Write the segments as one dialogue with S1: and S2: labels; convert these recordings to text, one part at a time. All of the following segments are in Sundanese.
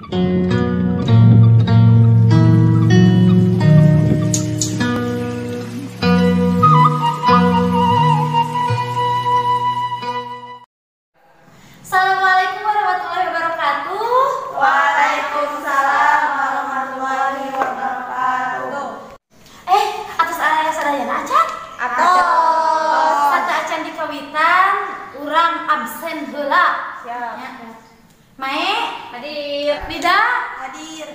S1: Assalamualaikum warahmatullahi wabarakatuh.
S2: Waalaikumsalam warahmatullahi wabarakatuh.
S1: Atos aya sadayana acan?
S2: Atos.
S1: Sateuacan di kawitan urang absen heula.
S2: Siap.
S1: Ya. Mae
S3: Hadir.
S1: Nida
S2: Hadir.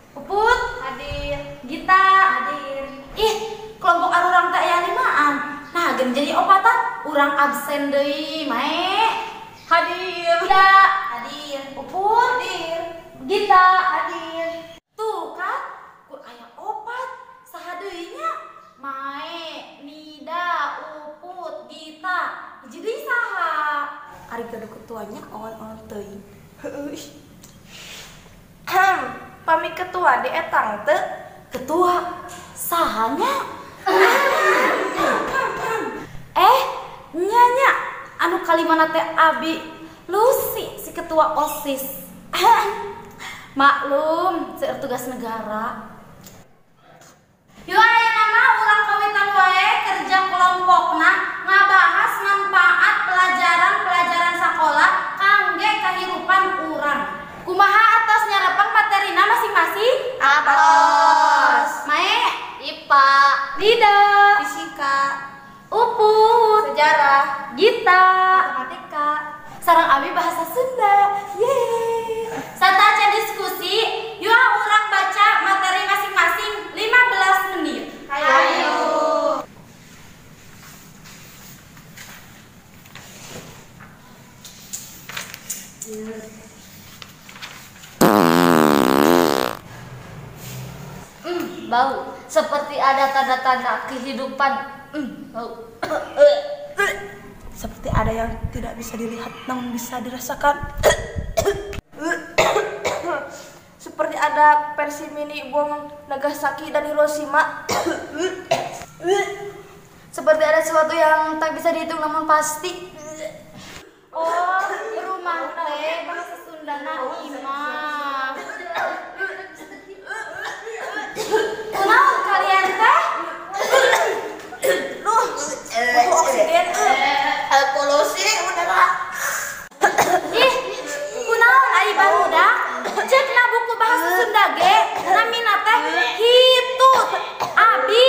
S1: Puput
S3: Hadir.
S1: Gita
S3: Hadir.
S1: Ih, kelompok arurang teh aya limaan. Nah, gen jadi opatan urang absen deui. Mae
S3: Hadir.
S1: Nida
S2: Hadir.
S1: Puput
S2: Hadir.
S1: Gita
S2: Hadir.
S1: Tuh kan, ku aya opat saha deui nya? Mae, Nida, Uput, Gita. Hiji deui saha?
S2: Ari gaduh ketuanya awan-awan teuing. Heueuh. Pami ketua di etang teu.
S1: Ketua sahanya? Nya nya anu kalimana teh abi Lucy si ketua OSIS. Maklum, seueur tugas negara. Yuk ayeuna mah urang kawitan wae kerja kelompokna ngabahas manfaat pelajaran-pelajaran sakola kangge kahirupan urang. Kumaha atos nyarepeng materina masing-masing?
S2: Atos.
S1: Mae,
S3: IPA,
S1: Lida,
S2: Fisika,
S1: Uput,
S2: Sejarah,
S1: Gita,
S2: Matematika,
S1: sareng abi bahasa Sunda. Yeay. Sateuacan diskusi, yuk urang baca materi masing-masing 15 menit.
S2: Hayu.
S3: Bau. Seperti ada tanda-tanda kehidupan. Bau.
S2: Seperti ada yang tidak bisa dilihat namun bisa dirasakan. Seperti ada versi mini bom Nagasaki dan Hiroshima.
S3: Seperti ada sesuatu yang tak bisa dihitung namun pasti.
S1: Oh, rumah teh bahasa Sundana imah. Kunaon kalian teh?
S2: Duh, butuh oksigen. Polusi udara.
S1: Ih, kunaon ari barudak? Cekna buku bahasa Sunda ge namina teh hitut. Abi